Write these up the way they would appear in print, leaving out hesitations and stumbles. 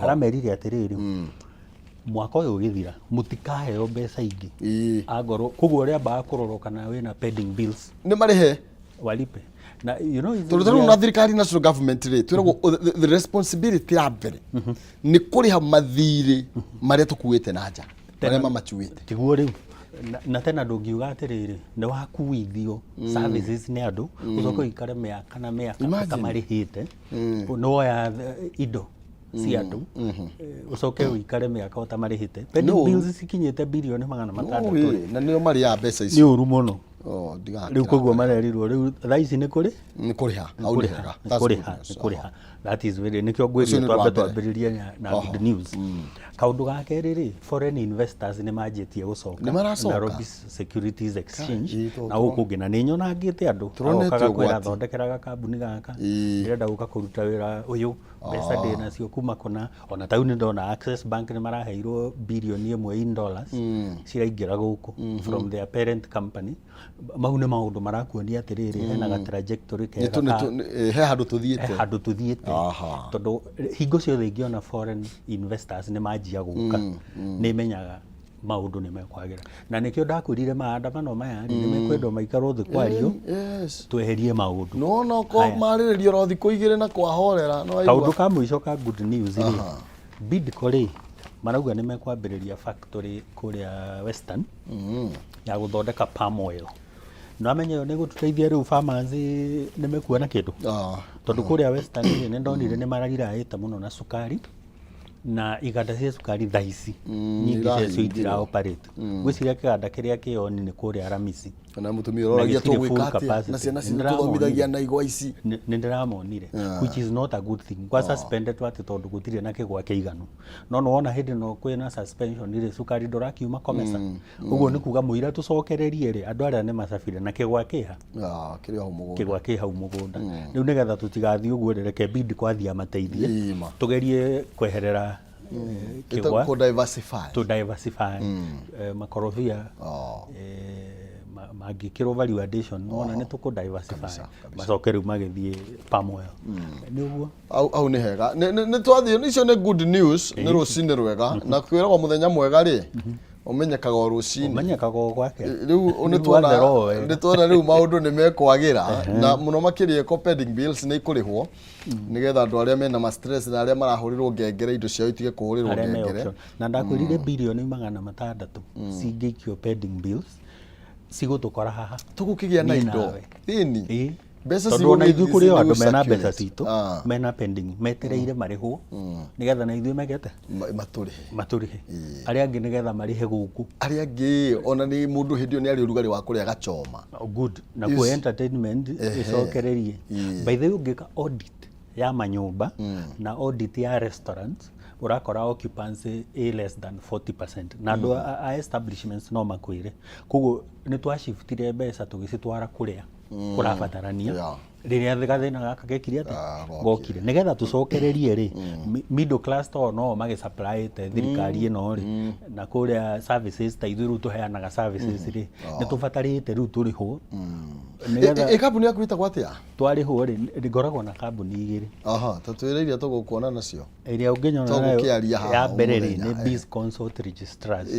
Aramerire atĩrĩrĩ, mwaka ũyũ ũgĩthira mũtikaheo mbeca ingĩ. Angorwo koguo ũrĩa kũrorwo kana wĩna pending bills, nĩ marĩhe, walipe na you know tondũ tarĩu na thirikari, national government rĩ, twĩragwo the responsibility ya mbere nĩ kũrĩha mathirĩ marĩa tũkuĩte na nja, marĩa mamacuĩte. Tiguo rĩu na tena ndũngiuga atĩrĩrĩ nĩ wakuithio services nĩ andũ, ũcoke ũikare mĩaka na mĩaka Imagine. ũtamarĩhĩte. Nĩ woya indo cia andũ, ũcoke ũikare mĩaka ũtamarĩhĩte. Pending No. bills cikinyĩte birioni 600. Ũĩ, na nĩo marĩaga mbeca Nĩ icio. ũru mũno. Oh, ndigakĩra. Rĩu koguo marerirwo rĩu thaa ici nĩ kũrĩ Nĩ kũrĩha hau nĩ kũrĩha. hega. Nĩ That's good kũrĩha. news. Nĩ kũrĩha. That is very, nĩkĩo Ũcio ngwĩrire nĩ ũndũ twambe wa mbere. twambĩrĩrie na good news. Kaũndũ ga kerĩ rĩ, foreign investors nĩ manjĩtie gũcoka Nĩ maracoka? Nairobi Securities Exchange Ĩ, na gũkũ ũngĩ, na nĩ nyonangĩte andũ Tũronete agokaga kwĩra, ũgwati. "Thondekeraga kambuni gaka, ndĩrenda gũka kũruta wĩra ũyũ, mbeca ndĩ nacio kuma kũna." Ona tau nĩ ndona Access Bank nĩ maraheirwo birioni 1 in dollars ciraingĩra gũkũ from their parent company. Mau nĩ maũndũ marakuonia atĩrĩrĩ, hena ga trajectory Nĩ kega nĩ he handũ tũthiĩte. He handũ tũthiĩte. Tondũ hingo ciothe ingĩona foreign investors nĩ manjia gũka, nĩ menyaga maũndũ nĩ mekwagĩra, na nĩkĩo ndakwĩrire maandamano maya rĩ, nĩ mekwendwo maikarwo thĩ kwario, tweherie maũndũ. Nona ko Haya. marĩrĩrio oro thikũ 2 na kwahorera no Kaũndũ ka mũico ka good news rĩ, Bidco rĩ, marauga nĩ mekwambĩrĩria factory kũrĩa Western ya gũthondeka palm oil. Nĩwamenya ĩyo nĩ ĩgũtũteithia rĩu, farmers nĩ mekuona kĩndũ, tondũ kũrĩa Western rĩ, nĩ ndonire nĩ marariraĩte mũno na cukari, na iganda cia cukari thaa ici nyingĩ ciacio irahingĩrwo. itira operate. Ngwĩciria kĩganda kĩrĩa kĩoni nĩ kũrĩa Ramisi. Na mũtumia ũroragia Na gĩtirĩ full tũgwĩka atĩa capacity. na ciana Nĩ citũ ndĩramonire. tũthomithagia na igwa ici. Nĩ ndĩramonire, which is not a good thing, kwa suspended atĩ tondũ gũtirĩ na kĩgwa kĩiganu. No nĩwona hĩndĩ ĩno kwĩna suspension rĩ, cukari ndũrakiuma COMESA. Ũguo nĩ kuga mũira tũcokererie rĩ, andũ arĩa nĩ macabire na kĩgwa kĩha. Ah, kĩrĩ hau mũgũnda. Kĩgwa kĩ hau mũgũnda. Rĩu nĩgetha tũtigathiĩ ũguo rĩ, reke Bidco athiĩ amateithie, Ĩma. tũgerie kweherera kĩgwa, Kũ diversify. To diversify makorobia mangĩkĩrwo value addition, nĩwona nĩ tũkũ diversify, macoke rĩu magĩthiĩ palm oil. Nĩ ũguo. Hau nĩ hega. Nĩ twathiĩ, icio nĩ good news, nĩ rũcinĩ rwega, na kwĩragwo mũthenya mwega rĩ, ũmenyekaga o rũcinĩ. Ũmenyekaga o gwake. Rĩu nĩ Rĩu tuona wathera o wega. Nĩ tuona rĩu maũndũ nĩ mekwagĩra, na mũno makĩria ko pending bills nĩ ikũrĩhwo, nĩgetha andũ arĩa mena ma stress na arĩa marahũrĩrwo ngengere indo ciao itige kũhũrĩrwo Arĩa me ngengere. auction. Na ndakwĩrire birioni 600 cingĩikio pending bills, cigũtũkora haha. Tũgũkĩgĩa na Niĩ indo nawe. ĩni. Mbeca Tondũ ona ithuĩ kũrĩ o andũ mena circulate. mbeca citũ mena pending, metereire marĩhwo nĩgetha na ithuĩ mekete Matũrĩhe. Matũrĩhe. Arĩa angĩ nĩgetha marĩhe gũkũ. Arĩa angĩ ona nĩ mũndũ hĩndĩ ĩyo nĩ arĩ ũrugarĩ wa kũrĩa gachoma. Oh, good. Nakuo entertainment ĩcokererie. By the way, ũngĩka audit ya manyũmba na audit ya restaurants, ũrakora occupancy ĩ less than 40%, na andũ a establishments no makwĩre. Koguo nĩ twashiftire mbeca tũgĩcitwara kũrĩa kũrabatarania rĩrĩa gathĩna gaka gekire atĩ Ah, gokire. Gokire. Nĩgetha tũcokererie rĩ, middle class to no magĩsupplyĩte thirikari ĩno rĩ, na kũrĩa services ta ithuĩ rĩu tũheanaga services rĩ, nĩ tũbatarĩte rĩu tũrĩhwo nĩgetha Ĩ kambuni yaku ĩtagwo atĩa? Twarĩhwo rĩ, ngoragwo na kambuni igĩrĩ. Aha, ta twĩre iria tũgũkuona nacio. Ĩrĩa ũngĩnyona nayo Tũgũkĩaria haha ya mbere rĩ, mũthenya, nĩ Biz Consult Registrars.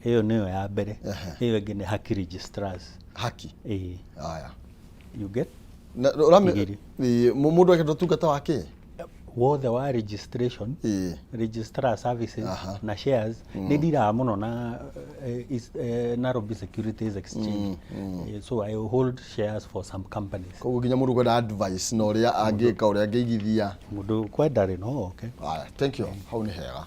Ĩyo nĩyo ya mbere. Ĩyo ĩngĩ nĩ Haki Registrars. Haki. Ĩĩ. Aya. You get? Na ũrame Igĩrĩ. Ĩ, mũndũ akenda ũtungata wa kĩ? Wothe wa registration, registrar services na shares. Nĩ ndiraga mũno na Nairobi Securities Exchange. So I hold shares for some companies. Koguo nginya mũndũ kwenda advice na ũrĩa angĩka, ũrĩa angĩigithia. Mũndũ kwenda rĩ, no oke. Aya, thank you. Hau nĩ hega.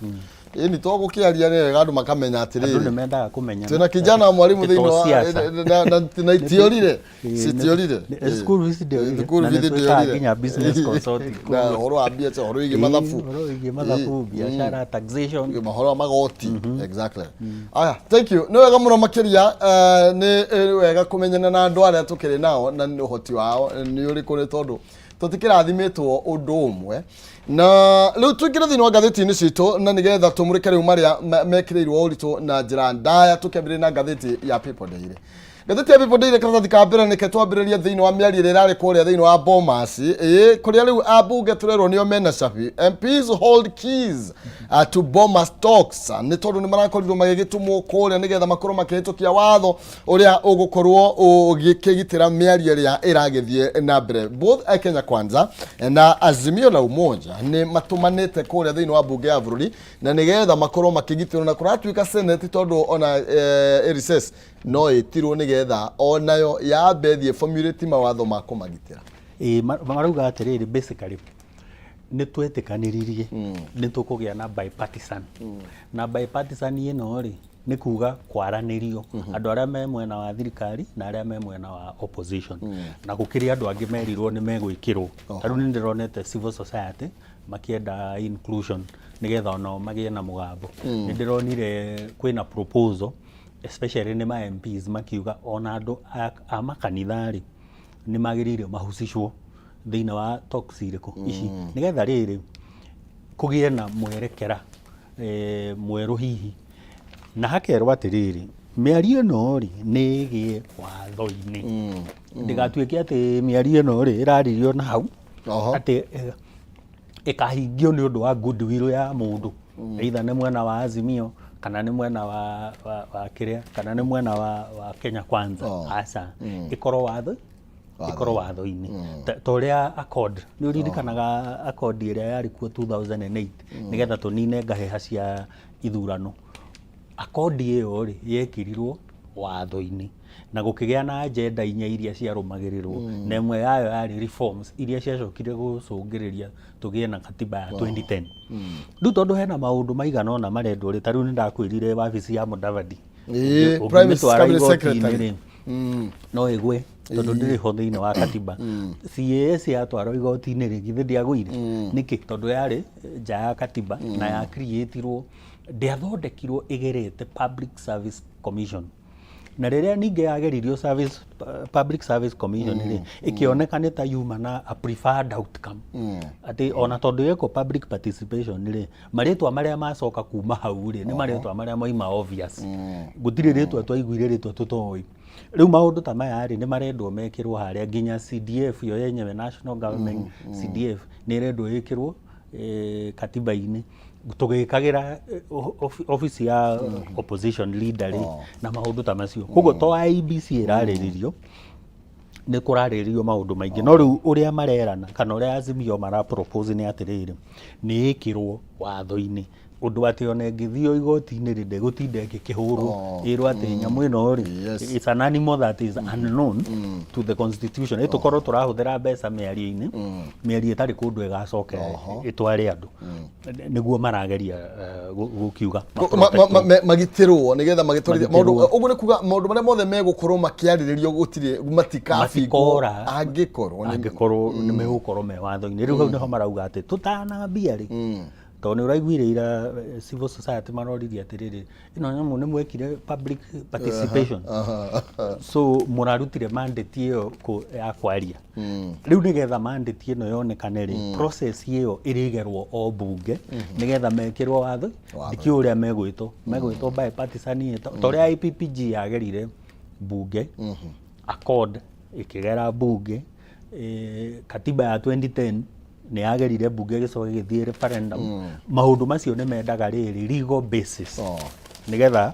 Ĩni tũgũkĩaria nĩ wega andũ makamenya Andũ nĩ atĩrĩrĩ, mendaga kũmenya. Twĩna kijana mwalimu thĩinĩ wa na itiorire, citiorire. School fees ndĩorire. School Na nĩ fees twĩkaga ndĩorire. nginya business consulting. Na ũhoro wa biacara, ũhoro wĩgiĩ mathabu. Ũhoro wĩgiĩ mathabu, biacara, taxation. Mahoro wa magoti, exactly. Aya, thank you, nĩ wega mũno makĩria. Nĩ wega kũmenyana na andũ arĩa tũkĩrĩ nao na nĩ ũhoti wao nĩ ũrĩkũ, nĩ tondũ tũtikĩrathimĩtwo ũndũ ũmwe. Na rĩu tũingĩre thĩinĩ wa ngathĩti-inĩ citũ, na nĩgetha tũmũrĩke rĩu marĩa mekĩrĩirwo ũritũ na njĩra ndaya, tũkĩambĩrĩria na ngathĩti ya People Daily. Ngathĩti ya People Daily karatathi ka mbere nĩke twambĩrĩria thĩinĩ wa mĩario ĩrĩa ĩrarĩ kũrĩa thĩinĩ wa Bomas, ĩĩ kũrĩa rĩu ambunge tũrerwo nĩo mena cabi. MPs hold keys to Bomas talks, nĩ tondũ nĩ marakorirwo magĩgĩtũmwo kũrĩa nĩgetha makorwo makĩhĩtũkia watho ũrĩa ũgũkorwo ũgĩkĩgitĩra mĩario ĩrĩa ĩragĩthiĩ na mbere. Both Kenya Kwanza na Azimio la Umoja nĩ matũmanĩte kũrĩa thĩinĩ wa mbunge ya bũrũri na nĩgetha makorwo makĩgitĩrwo, na kũratuĩka Senate tondũ ona recess no ĩtirwo nĩgetha onayo yambe ĩthiĩ formulate mawatho ma kũmagitĩra. Ĩĩ, marauga atĩrĩrĩ, basically nĩ twetĩkanĩririe nĩ tũkũgĩa na bipartisan, na bipartisan ĩno rĩ, nĩ kuga kwaranĩrio andũ arĩa me mwena wa thirikari na arĩa me mwena wa opposition, na gũkĩrĩ andũ angĩ merirwo nĩ megwĩkĩrwo. Ta rĩu nĩ ndĩronete civil society makĩenda inclusion nĩgetha onao magĩe na mũgambo. Nĩ ndĩronire kwĩna proposal, especially nĩ ma MPs, makiuga ona andũ a makanitha rĩ, nĩ magĩrĩire mahusishwo thĩinĩ wa talks irĩkũ ici, nĩgetha rĩrĩ kũgĩe na mwerekera mwerũ hihi. Na hakerwo atĩrĩrĩ, mĩario ĩno rĩ, nĩ ĩgĩe watho-inĩ, ndĩgatuĩke atĩ mĩario ĩno rĩ, ĩraririo na hau atĩ ĩkahingio nĩ ũndũ wa goodwill ya mũndũ, either nĩ mwena wa Azimio kana nĩ mwena wa kĩrĩa, kana nĩ mwena wa Kenya Kwanza. Aca, ĩkorwo watho, ĩkorwo watho-inĩ. Ta ũrĩa accord, nĩ ũririkanaga accord ĩrĩa yarĩ kuo 2008 nĩgetha tũnine ngahĩha cia ithurano? Accord ĩyo rĩ, yekĩrirwo watho-inĩ na gũkĩgĩa na agenda inya iria ciarũmagĩrĩrwo, na ĩmwe yayo yarĩ reforms iria ciacokire gũcũngĩrĩria tũgĩe na katiba ya 2010. Rĩu tondũ hena maũndũ maigana ũna marendwo rĩ, ta rĩu nĩ ndakwĩrire wabici ya Mudavadi Prime ũngĩmĩtwara Cabinet igoti-inĩ Secretary. rĩ, no ĩgwe tondũ ndĩrĩ ho thĩinĩ wa katiba. CAS yatwarwo igoti-inĩ rĩ, githĩ ndĩagũire nĩkĩ? Tondũ yarĩ nja ya katiba na ya creatirwo, ndĩathondekirwo ĩgerete Public Service Commission, na rĩrĩa ningĩ yageririo Public Service Commission rĩ, ĩkĩoneka nĩ ta yuma na a preferred outcome, atĩ ona tondũ yekwo public participation rĩ, marĩtwa marĩa macoka kuma hau rĩ, nĩ marĩtwa marĩa moima obvious. Gũtirĩ rĩtwa twaiguire rĩtwa tũtoĩ. Rĩu maũndũ ta maya rĩ, nĩ marendwo mekĩrwo harĩa, nginya CDF yo yenyewe, National Government CDF, nĩ ĩrendwo ĩkĩrwo katiba-inĩ, tũgĩkagĩra ofici ya opposition leader rĩ, na maũndũ ta macio. Koguo to IEBC ĩrarĩrĩrio, nĩ kũrarĩrĩrio maũndũ maingĩ. No rĩu ũrĩa marerana kana ũrĩa Azimio mara propose nĩ atĩrĩrĩ, nĩ ĩkĩrwo watho-inĩ, ũndũ atĩ ona ĩngĩthio igoti-inĩ rĩ, ndĩgũtinda ĩgĩkĩhũrwo ĩrwo atĩ nyamũ ĩno rĩ, it's an animal that is unknown to the constitution. Ĩtũkorwo tũrahũthĩra mbeca mĩario-inĩ, mĩario ĩtarĩ kũndũ ĩgacoka ĩtware andũ. Nĩguo marageria gũkiuga ma magitĩrwo nĩgetha magĩtwarithia maũndũ. Magitĩrwo. Ũguo nĩ kuga maũndũ marĩa mothe megũkorwo makĩarĩrĩrio gũtirĩ matikabingwo Matikora. angĩkorwo angĩkorwo nĩ megũkorwo me watho-inĩ. Rĩu hau nĩho marauga atĩ tũtanambia rĩ, tondũ nĩ ũraiguire ira civil society maroririe atĩrĩrĩ, ĩno nyamũ nĩ mwekire public participation, so mũrarutire mandate ĩyo ya kwaria. Rĩu nĩgetha mandate ĩno yonekane rĩ, process ĩyo ĩrĩgerwo o bunge nĩgetha mekĩrwo watho. Ndikĩũĩ ũrĩa megwĩtwo bipartisan ĩ, ta ũrĩa IPPG yagerire bunge, accord ĩkĩgera bunge, katiba ya 2010 nĩ yagerire bunge, ĩgĩcoka ĩgĩthiĩ referendum. Maũndũ macio nĩ mendaga rĩrĩ legal basis nĩgetha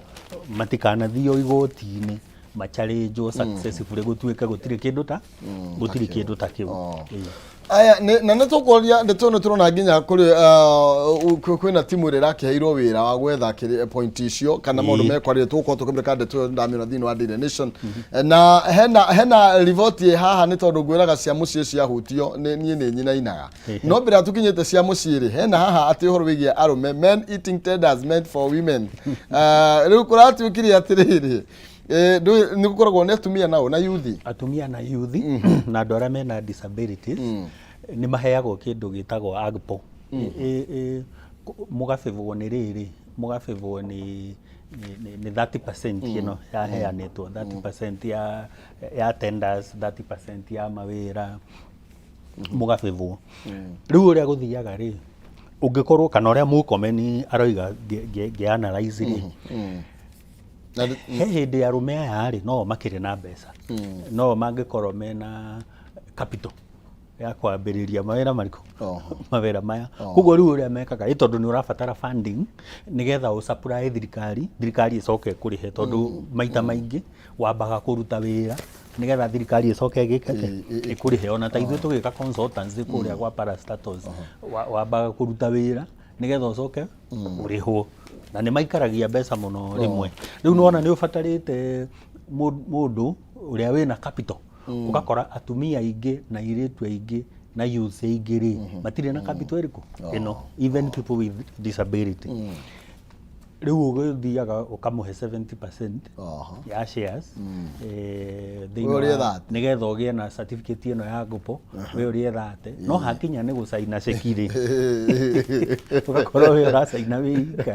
matikanathio igoti-inĩ macharĩnjwo successfully, gũtuĩke gũtirĩ kĩndũ ta kĩu. Ĩĩ. Aya, na nĩ tũkũria ndeto ĩno. Tũrona nginya kũrĩ kwĩna timu ĩrĩa ĩrakĩheirwo wĩra wa gwetha point icio kana maũndũ mekwarĩrio. Tũgũkorwo tũkĩmũrĩka ndeto ĩyo, ndamĩona thĩinĩ wa Daily Nation. Na hena riboti ĩ haha, nĩ tondũ ngwĩraga cia mũciĩ ciahutio nĩ niĩ nĩ nyinainaga. No mbere ya tũkinyĩte cia mũciĩ rĩ, hena haha atĩ ũhoro wĩgiĩ arũme, men eating tenders meant for women. Rĩu kũratuĩkire atĩrĩrĩ, nĩ gũkoragwo nĩ atumia nao na yuthi. Atumia na yuthi na andũ arĩa mena disabilities nĩ maheagwo kĩndũ gĩtagwo AGPO. Mũgabĩbwo nĩ rĩrĩ, mũgabĩbwo nĩ 30% ĩno yaheanĩtwo, 30% ya tenders, 30% ya mawĩra mũgabĩbwo. Rĩu ũrĩa gũthiaga rĩ, ũngĩkorwo kana ũrĩa Murkomen aroiga, ngĩ analyze rĩ, Na nĩ- He hĩndĩ arũme aya rĩ, no makĩrĩ na mbeca, no mangĩkorwo mena capital ya kwambĩrĩria mawĩra marĩkũ? Mawĩra maya. Koguo rĩu ũrĩa mekaga ĩ, tondũ nĩ ũrabatara funding nĩgetha ũ supply thirikari, thirikari ĩcoke ĩkũrĩhe, tondũ maita maingĩ wambaga kũruta wĩra nĩgetha thirikari ĩcoke ĩgĩke atĩa? Ĩkũrĩhe. Ona ta ithuĩ tũgĩka consultancy kũrĩa gwa parastatals, wambaga kũruta wĩra nĩgetha ũcoke ũrĩhwo, na nĩ maikaragia mbeca mũno rĩmwe. Rĩu nĩwona nĩ ũbatarĩte mũndũ ũrĩa wĩna capital. Ũgakora atumia aingĩ na airĩtu aingĩ na youths aingĩ rĩ, matirĩ na capital ĩrĩkũ ĩno, even people with disability. Rĩu ũgĩthiaga ũkamũhe 70% ya shares thĩinĩ We ũrĩe wa 30. Nĩgetha ũgĩe na certificate ĩno ya ngũpo, we ũrĩe 30, no hakinya nĩ gũcaina ceki rĩ, ũgakorwo we ũracaina wĩ ika.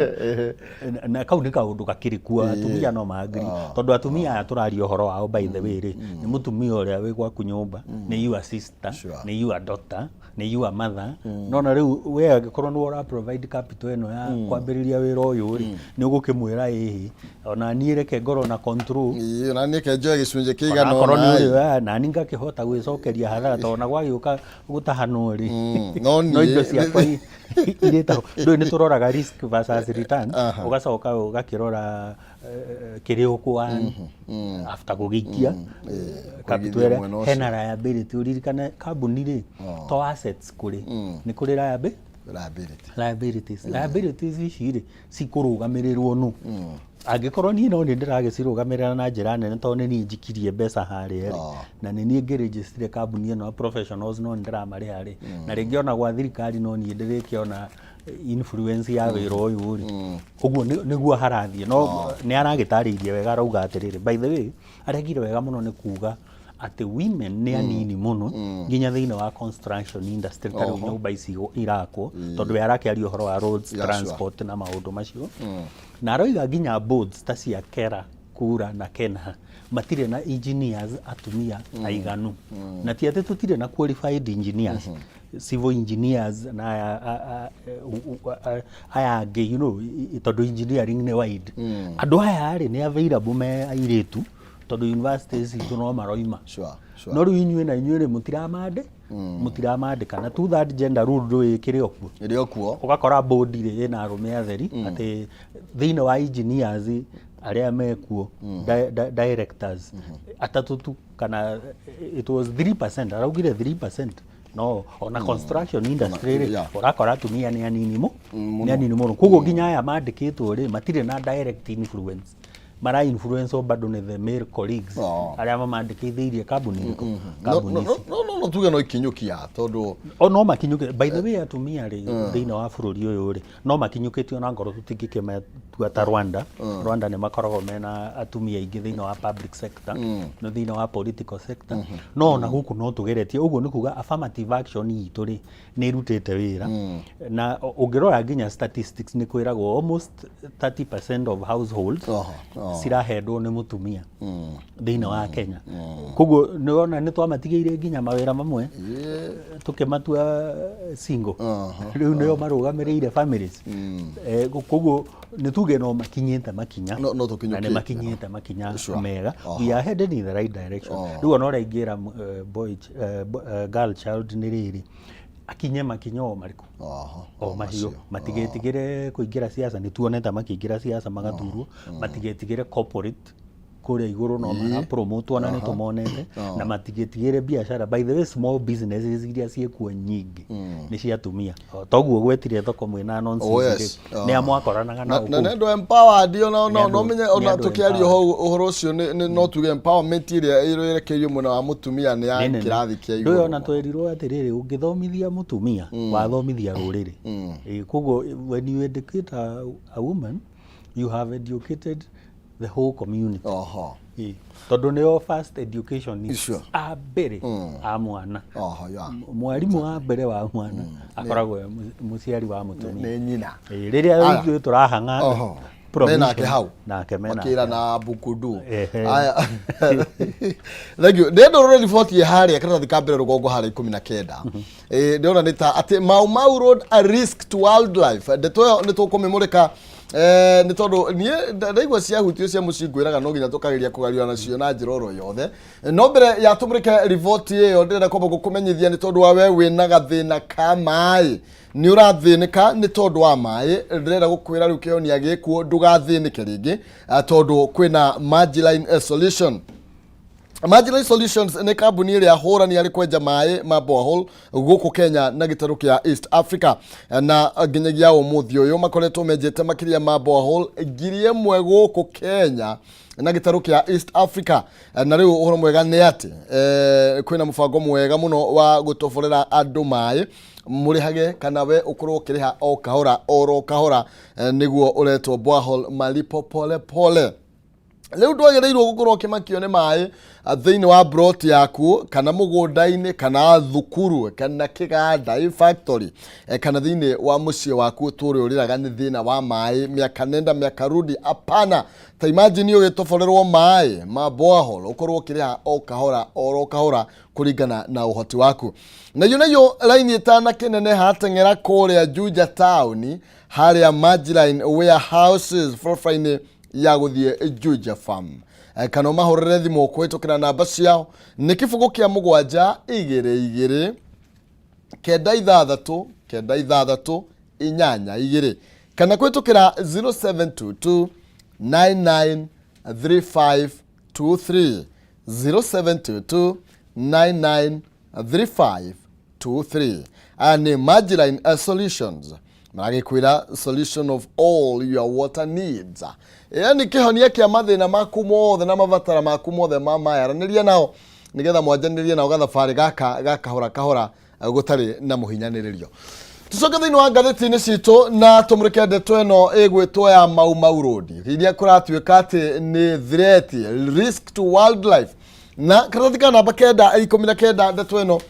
Na kau nĩ kaũndũ gakĩrĩ kuo. Atumia no maangiri, tondũ atumia aya tũraria ũhoro wao, by the way rĩ, nĩ mũtumia ũrĩa wĩ gwaku nyũmba, nĩ your sister, nĩ your daughter, nĩ your mother. Nona rĩu we angĩkorwo nĩwe ũra provide capital ĩno ya kwambĩrĩria wĩra ũyũ rĩ, nĩ ũgũkĩmwĩra, "Ĩhĩ, ona niĩ reke ngorwo na control." Ĩĩ, ona niĩ ke njoe gĩcunjĩ kĩigana onakorwo nĩ ũna. ũrĩ oya, nani ngakĩhota gwĩcokeria hathara, tondũ ona gwagĩũka gũtahanwo rĩ, no no indo niĩ ciakwa irĩtahwo. Ndũĩ nĩ tũroraga risk versus return, ũgacoka ũgakĩrora kĩrĩa ũkũan after gũgĩikia capital kũigithia ĩrĩa mwena ũcio. Hena liability. Ũririkane kambuni rĩ, to assets kũrĩ, nĩ kũrĩ liability. Liability. Liabilities ici rĩ, cikũrũgamĩrĩrwo nũ? Angĩkorwo niĩ no nĩ ndĩragĩcirũgamĩrĩra na njĩra nene, tondũ nĩ niĩ njikirie mbeca harĩa rĩ, na nĩ niĩ ngĩrĩnjĩcire kambuni ĩno ya professionals, no nĩ ndĩramarĩha rĩ, na rĩngĩ ona gwa thirikari no niĩ ndĩrĩkĩona influence ya wĩra ũyũ rĩ, ũguo nĩguo harathiĩ. No nĩ aragĩtarĩirie wega, arauga atĩrĩrĩ, by the way, aregire wega mũno nĩ kuga atĩ women nĩ anini mũno nginya thĩinĩ wa construction industry, ta rĩu nyũmba ici irakwo, tondũ we arakĩaria ũhoro wa roads, transport na maũndũ macio, na aroiga nginya boards ta cia KeRRA, KURA na KeNHA matirĩ na engineers atumia aiganu. Na ti atĩ tũtirĩ na qualified engineers, civil engineers na aya angĩ, tondũ engineering nĩ wide. Andũ aya rĩ, nĩ available me airĩtu, tondũ universities citũ no maroima. No rĩu inyuĩ na inyuĩ rĩ, mũtiramandĩka, na two third gender rule ndũĩ ĩkĩrĩ o kuo. Ĩrĩ o kuo. Ũgakora board rĩ, ĩna arũme atheri, atĩ thĩinĩ wa engineers arĩa mekuo, directors atatũ tu, kana it was 3%, araugire 3%. No ona construction industry rĩ, ũrakora atumia nĩ anini nĩ anini mũno. Koguo nginya aya mandĩkĩtwo rĩ, matirĩ na direct influence, mara influence o bado nĩ the male colleagues arĩa mamandĩkithĩirie kambuni ĩrĩkũ, No kambuni no ici. No tuge no ikinyũkia, tondũ O no makinyũke. By the way, atumia rĩ, thĩinĩ wa bũrũri ũyũ rĩ, no makinyũkĩtio na ngoro tũtingĩkĩmatua ta Rwanda. Rwanda nĩ makoragwo mena atumia aingĩ thĩinĩ wa public sector na thĩinĩ wa political sector, no ona gũkũ no tũgeretie. Ũguo nĩ kuga affirmative action itũ rĩ, nĩ ĩrutĩte wĩra, na ũngĩrora nginya statistics nĩ kwĩragwo almost 30% of households cirahendwo nĩ mũtumia thĩinĩ wa Kenya. Koguo nĩwona nĩ twamatigĩire nginya mawĩra mamwe, tũkĩmatua single, rĩu nĩo marũgamĩrĩire families. Koguo nĩ tuge no makinyĩte makinya No na tũkinyũkĩtie. Nĩ makinyĩte makinya mega. We are headed in the right direction. Rĩu ona ũrĩa ingĩra girl child nĩ rĩrĩ, akinye makinya o marĩkũ? O macio, matigetigĩre kũingĩra siasa. Nĩ tuonete makĩingĩra siasa magathurwo. Matigetigĩre corporate kũrĩa igũrũ, no mara promote, ona nĩ tũmonete. Na matigetigĩre biacara. By the way, small businesses iria ciĩkuo nyingĩ nĩ cia atumia. O toguo gwetire thoko mwĩna nonsense rĩ, nĩ amwakoranaga na nao na kũu. nĩ andũ empowered ona Nĩ no andũ no menye nĩ ona andũ tũkĩaria empowered. ũhoro ũcio no tuge empowerment ĩrĩa ĩrerekeirio mwena wa mũtumia nĩ ya Nĩ nene. kĩrathi kĩa Ndũĩ igũrũ. Ona twerirwo atĩrĩrĩ, ũngĩthomithia mũtumia, wathomithia rũrĩrĩ. Ĩĩ, koguo when you educate a woman, you have educated the whole community. Ĩĩ, tondũ nĩo first education a mbere a mwana. Mwarimũ wa mbere wa mwana akoragwo e mũciari wa mũtumia. Nĩ nyina. Ĩĩ, rĩrĩa ithuĩ tũrahang'a provision, Menake hau nake menake. Makĩra na bukudu. Ehe. Aya, thank you. Ndĩrenda ũrore riboti ĩ harĩa karatathi ka mbere rũgongo harĩa 19. Ndĩrona nĩ ta atĩ Mau Mau Road a risk to wildlife. Ndeto ĩyo nĩ tũkũmĩmũrĩka, nĩ tondũ niĩ ndaigua ciahutio cia mũciĩ ngwĩraga no nginya tũkageria kũgariũra nacio na njĩra oro yothe. No mbere ya tũmũrĩke riboti ĩyo, ndĩrenda kwamba gũkũmenyithia nĩ tondũ wa we wĩna gathĩna ka maĩ, nĩ ũrathĩnĩka nĩ tondũ wa maĩ, ndĩrenda gũkwĩra rĩu kĩhonia gĩkuo, ndũgathĩnĩke rĩngĩ, tondũ kwĩna Magiline Solution. Magiline Solutions nĩ kambuni ĩrĩa hũrani harĩ kwenja maĩ ma borehole gũkũ Kenya na gĩtarũ kĩa East Africa, na nginyagia ũmũthĩ ũyũ makoretwo menjete makĩria ma borehole 1000 gũkũ Kenya na gĩtarũ kĩa East Africa. Na rĩu ũhoro mwega nĩ atĩ kwĩna mũbango mwega mũno wa gũtoborera andũ maĩ mũrĩhage, kana we ũkorwo ũkĩrĩha o kahora oro kahora, nĩguo ũretwo borehole malipo pole pole. Rĩu ndwagĩrĩirwo gũkorwo ũkĩmakio nĩ maĩ thĩinĩ wa broti yaku, kana mũgũnda-inĩ, kana thukuru, kana kĩganda, ĩ factory, kana thĩinĩ wa mũciĩ waku ũtũre ũrĩraga nĩ thĩna wa maĩ mĩaka nenda mĩaka rudi. Apana. Ta imagine ũgĩtoborerwo maĩ ma borehole, ũkorwo ũkĩrĩha o kahora oro kahora kũringana na ũhoti waku. Nayo raini ĩtanakĩneneha, teng'era kũrĩa Juja town, harĩa Magiline warehouses, barabara-inĩ ya gũthiĩ Juja Farm, kana ũmahũrĩre thimũ kũhĩtũkĩra namba ciao nĩ 0 7 2 2 9 6 9 6 8 2, kana kũhĩtũkĩra 0722 99 3523, 0722 99 3523. Aya nĩ Magiline Solutions, maragĩkwĩra solution of all your water needs, yani kĩhonia kĩa mathĩna maku mothe na mabatara maku mothe ma maĩ. Aranĩria nao nĩgetha mwanjanĩrie nao gathabarĩ gaka ga kahora kahora, gũtarĩ na mũhinyanĩrĩrio. Tucoke thĩinĩ wa ngathĩti-inĩ citũ na tũmũrĩke ndeto ĩno ĩgwĩtwo ya Mau Mau Road, iria kũratuĩka atĩ nĩ threat, risk to wildlife, na karatathi ka namba 9 19. Ndeto ĩno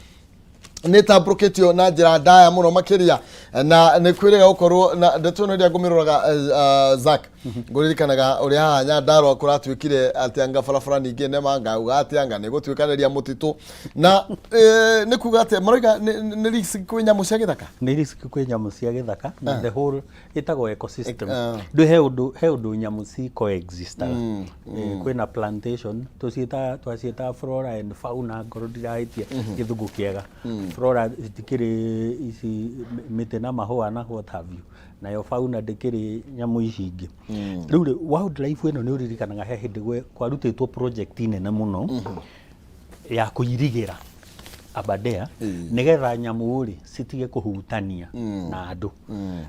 nä tambũrũkĩtio na njĩra ndaya mũno makĩria, na nĩ kwĩrĩga gũkorwo na ndeto ĩno ĩrĩa ngũmĩroraga, Zack, ngũririkanaga ũrĩa haha Nyandarũa kũratuĩkire atĩ anga barabara ningĩ nema ngauga atĩ anga nĩ gũtuĩkanĩria mũtitũ, na nĩ kuga atĩ maroiga nĩ risk kwĩ nyamũ cia gĩthaka. Nĩ risk kwĩ nyamũ cia gĩthaka na the whole ĩtagwo ecosystem. Ndũ he ũndũ nyamũ ci coexistaga. Kwĩna plantation tũciĩtaga, twaciĩtaga flora and fauna, ngorwo ndirahĩtia gĩthũngũ kĩega. Flora citikĩrĩ ici mĩtĩ na mahũa na what have you, nayo fauna ndĩkĩrĩ nyamũ ici ingĩ. Rĩu rĩ, wildlife ĩno nĩ ũririkanaga he hĩndĩ kwarutĩtwo project nene mũno ya kũirigĩra Aberdare nĩgetha nyamũ rĩ citige kũhutania na andũ.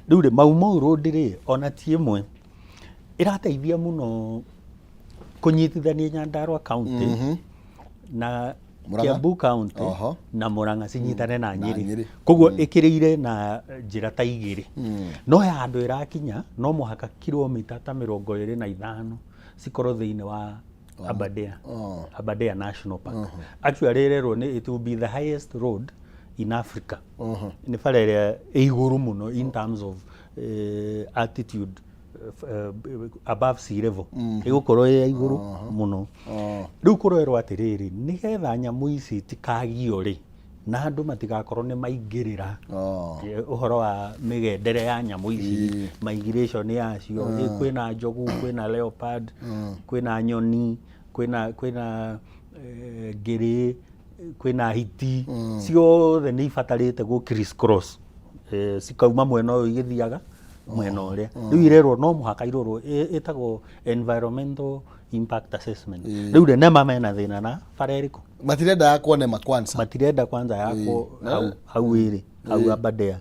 Rĩu rĩ, Mau Mau Road rĩ, ona ti ĩmwe ĩrateithia mũno kũnyitithania Nyandarua County na Murang'a? Kiambu County na Murang'a, cinyitane na Nyĩrĩ. Nyĩrĩ. Koguo ĩkĩrĩire na njĩra ta igĩrĩ, no ya handũ ĩrakinya no mũhaka kilomita ta 25 cikorwo thĩinĩ wa Aberdare, Aberdare National Park. Actually ĩrerwo nĩ it will be the highest road in Africa. Nĩ bara ĩrĩa ĩ igũrũ mũno in terms of altitude, above sea level, ĩgũkorwo ĩ ya igũrũ mũno. Rĩu kũrerwo atĩrĩrĩ, nĩgetha nyamũ ici itikagio rĩ, na andũ matigakorwo nĩ maingĩrĩra ũhoro wa mĩgendere ya nyamũ ici, migration yacio. Kwĩna njogu, kwĩna leopard, kwĩna nyoni, kwĩna ngĩrĩ, kwĩna hiti, ciothe nĩ ibatarĩte gũ criss cross, cikauma mwena ũyũ igĩthiaga mwena ũrĩa. Rĩu irerwo no mũhaka irorwo, ĩtagwo environmental impact assessment. Rĩu rĩ, nema mena thĩna na bara ĩrĩkũ? Matirenda yakwo nema kwanza. Matirenda kwanza yakwo hau ĩrĩ hau Aberdare,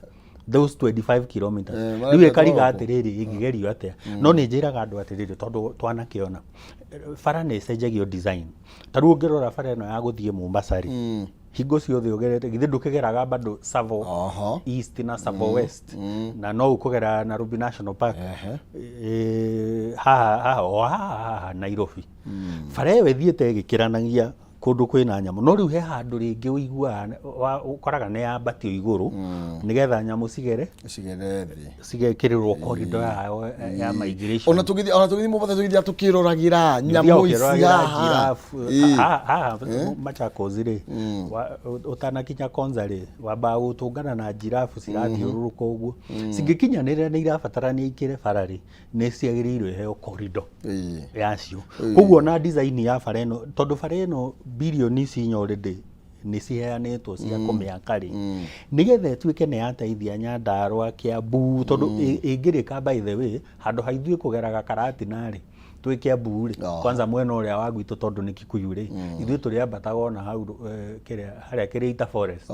those 25 kilometers. Rĩu Marenda ĩkariga twarwo. Atĩrĩrĩ, ĩngĩgerio atĩa? No nĩ njĩraga andũ atĩrĩrĩ, tondũ twanakĩona bara nĩ ĩcenjagio design. Ta rĩu ũngĩrora bara ĩno ya gũthiĩ Mombasa rĩ, hingo ciothe ũgerete, githĩ ndũkĩgeraga bado Tsavo East na Tsavo West, na no ũkũgera Nairobi National Park? Haha haha o haha haha Nairobi, bara ĩyo ĩthiĩte ĩgĩkĩranagia. Kũndũ kwĩna nyamũ, no rĩu he handũ rĩngĩ ũiguaga ũkoraga nĩ yambatio igũrũ nĩgetha nyamũ cigere cigere thĩ, cigekĩrĩrwo corridor yayo ya migration. Ona tũgĩthiĩ Mombasa tũgĩthiĩ tũkĩroragĩra nyamũ ici ũkĩroragĩra haha. Giraffe. Haha Machakos rĩ, ũtanakinya Konza rĩ, wambaga gũtũngana na giraffe cirathiũrũrũka ũguo. Cingĩkinyanĩra nĩ irabatarania ikĩre bara rĩ, nĩ ciagĩrĩirwo iheo corridor yacio. Koguo ona design ya bara ĩno, tondũ bara ĩno birioni ici inya already nĩ ciheanĩtwo cia kũmĩaka rĩ, nĩgetha ĩtuĩke nĩ yateithia Nyandarũa, Kiambu, tondũ ĩngĩrĩka, by the way, handũ ha ithuĩ kũgeraga Karatina rĩ twĩ Kiambu rĩ, kwanza mwena ũrĩa wa gwitũ, tondũ nĩ Kikuyu rĩ, ithuĩ tũrĩambataga ona hau kĩrĩa harĩa Kĩrĩita Forest,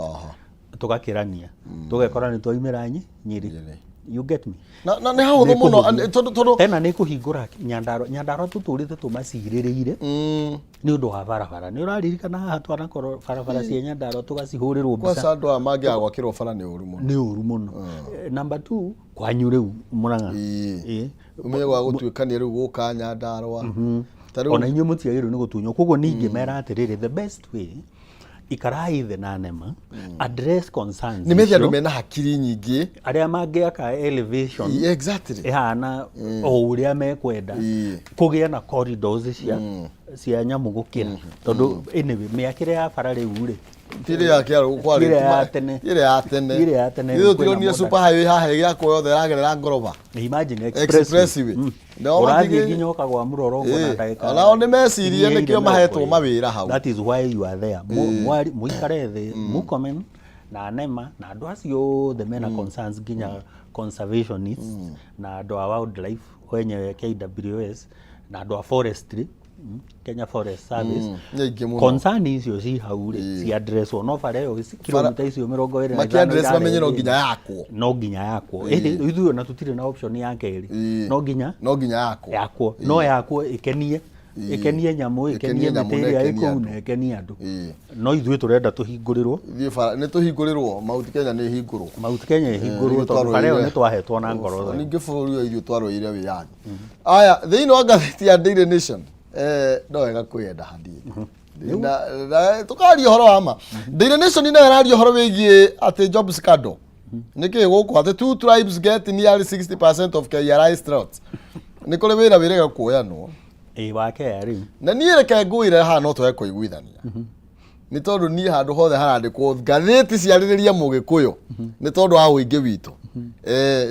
tũgakĩrania, tũgekora nĩ twaumĩra Nyĩrĩ. Nyĩrĩ. You get me? Na nĩ hahũthũ mũno tondũ Tena nĩ kũhingũra Nyandarua. Nyandarua tũtũrĩte tũmacirĩrĩire nĩ ũndũ wa barabara. Nĩ ũraririkana haha twanakorwo barabara cia Nyandarua tũgacihũrĩrwo mbica? Kwanza andũ aya mangĩaga gwakĩrwo bara nĩ ũru mũno. Nĩ ũru mũno. Number two, kwanyu rĩu Mũrang'a. Ũmenye gwa gũtuĩkania rĩu gũka Nyandarua ta rĩu. Ona inyuĩ mũtiagĩrĩirwo nĩ gũtunywo. Koguo ningĩ mera atĩrĩrĩ, the best way, ikarai thĩ na NEMA, address concerns Nĩ methe andũ icio, mena hakiri nyingĩ. Arĩa mangĩaka elevation ĩhana o ũrĩa mekwenda, kũgĩe na corridors cia nyamũ gũkĩra, tondũ anyway mĩakĩre ya bara rĩu rĩ, Ti ĩrĩa ya kĩarũ kwarĩ. Ti ĩrĩa ya tene. Ti ĩrĩa ya tene. Ti ĩrĩa ya tene. Ithuĩ kwĩna tũtironire modern. Super highway haha ĩgĩakwo yothe ĩragerera ngoroba. Imagine expressway. Nao Ũrathiĩ nginya ũkagwa mũrorongo na ndagĩka Onao nĩ mecirie iria nĩkĩo ire mahetwo 20. mawĩra hau. That is why you are there. Mũikare thĩ Murkomen na NEMA na andũ acio othe mena concerns, nginya conservationists na andũ a wildlife wenyewe KWS na andũ a forestry, Kenya Forest Service. Nĩ aingĩ mũno. Concern icio ci hau rĩ, ci addresswo, no bara ĩyo kilomita icio 25 Makĩ-address irarehe mamenye no thĩna. nginya yakwo. No nginya yakwo. Ĩndĩ ithuĩ ona tũtirĩ na option ya kerĩ. No nginya No nginya yakwo. Yakwo, no yakwo ĩkenie nyamũ, Ĩkenie ĩkenie nyamũ mĩtĩ na ĩrĩa ĩkenie ĩkũu andũ. Na ĩkenie andũ. No ithuĩ tũrenda tũhingũrĩrwo. Ithuĩ bara nĩ tũhingũrĩrwo, Mount Kenya nĩ ĩhingũrwo. Mount Kenya ĩhingũrwo, Ithuĩ tondũ bara ĩyo twarũĩrire- nĩ twahetwo na ngoro theru. Ningĩ bũrũri ũyũ ithuĩ twarũĩire wĩyathi. Aya, thĩinĩ wa ngathĩti ya Daily Nation, no wega kwĩyenda hanini na tũkaria ũhoro wa ma. Daily Nation nayo ĩraria ũhoro wĩgiĩ atĩ job scandal nĩ kĩ gũkũ, atĩ two tribes get nearly 60% of KRA slots. Nĩ kũrĩ wĩra wĩrĩga kuoyanwo. Ĩ wa KRA. Na niĩ reke ngwĩre, haha no twage kũiguithania, nĩ tondũ niĩ handũ hothe harandĩkwo ngathĩti ciarĩrĩria mũgĩkũyũ nĩ tondũ wa ũingĩ witũ,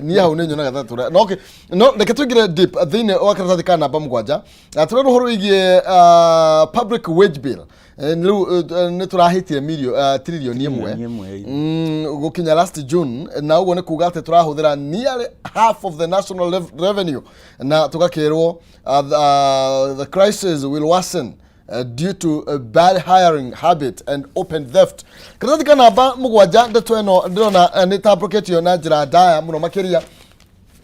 niĩ hau nĩ nyonaga ta tũra no, okay. No reke tũingĩre deep thĩinĩ wa karatathi ka namba 7 na tũrerwo ũhoro wĩgiĩ public wage bill. Rĩu nĩ tũrahĩtire 1 trillion. Trillion ĩmwe. Gũkinya last June, na ũguo nĩ kuga atĩ tũrahũthĩra nearly half of the national revenue, na tũgakĩrwo the crisis will worsen due to bad hiring habit and open theft. Karatathi ka namba 7, ndeto ĩno ndĩrona nĩ tambũrũkĩtio na njĩra ndaya mũno makĩria,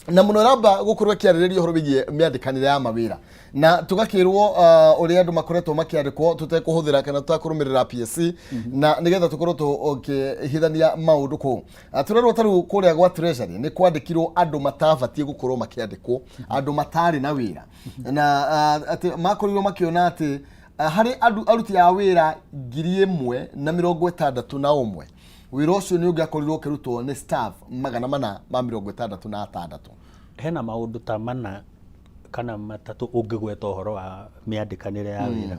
na mũno ĩramba gũkorwo ĩkĩarĩrĩria ũhoro wĩgiĩ mĩandĩkanĩre ya mawĩra, na tũgakĩrwo ũrĩa andũ makoretwo makĩandĩkwo tũtekũhũthĩra kana tũtekũrũmĩrĩra PSC, na nĩgetha tũkorwo tũkĩhithania maũndũ kũu. Tũrerwo ta rĩu kũrĩa gwa Treasury nĩ kwandĩkirwo andũ matabatiĩ gũkorwo makĩandĩkwo, andũ matarĩ na wĩra, na atĩ makorirwo makĩona atĩ harĩ andũ aruti a wĩra 1,061, wĩra ũcio nĩ ũngĩakorirwo ũkĩrutwo nĩ staff 466. Hena maũndũ ta mana kana matatũ ũngĩgweta ũhoro wa mĩandĩkanĩre ya wĩra.